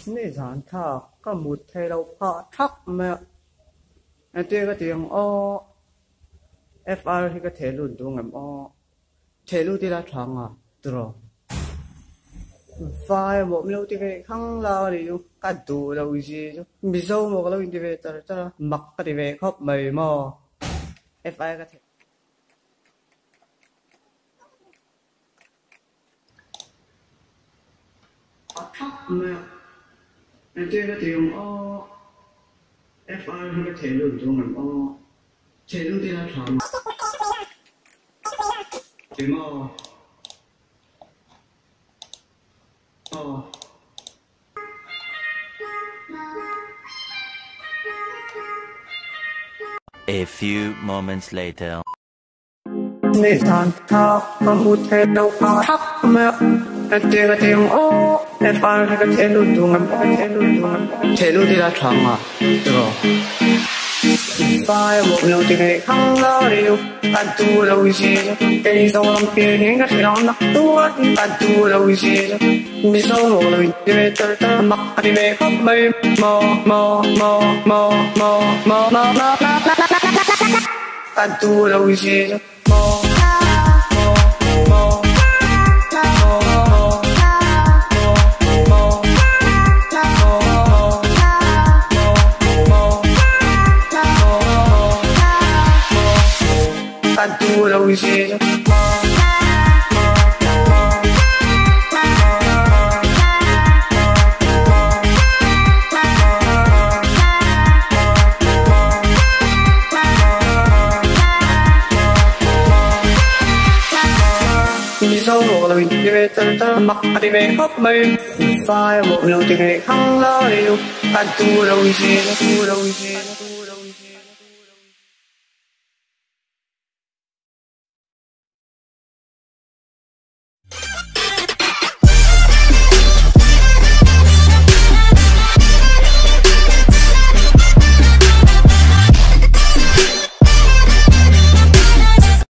Nizan thlak ka mut thei lo phah thak mai a, engtin ka ti ang aw, FR hi ka theh lut duh ngem aw, theh lut ila tha ang a tiraw? Vai maw min lo ti ve khang la a nih chu, ka duh lo zi chu, Mizo maw ka lo inti ve char char a, mak ka ti ve khawp mai maw, FI ka theh. A thak mai a, engtin ka ti ang aw, FR hi ka theh lut duh ngem aw, theh lut ila tha ang ti maw? Aw. A few moments later. Nizan thlak ka hmu thei lo phah thak mai a, engtin ka ti ang aw, FR hi ka theh lut duh ngam ka theh lut duh ngam theh lut ila tha ang a tiraw? Vai maw lo ti ngei khang la riu ka duh lo zi kei Zoram pian in ka hrilh ang nak tur ka duh lo zi Mizo maw lo inti ve char char mak ka ti ve khawp mai maw maw maw maw maw maw maw maw Ka duh lo zi maw maw maw maw maw maw maw maw maw maw maw Ka duh lo zi maw maw maw Mizo maw lo inti ve char char mak a ti ve khawp mai. Vai maw lo ti ngei khang la riu ka duh lo zi duh lo zi.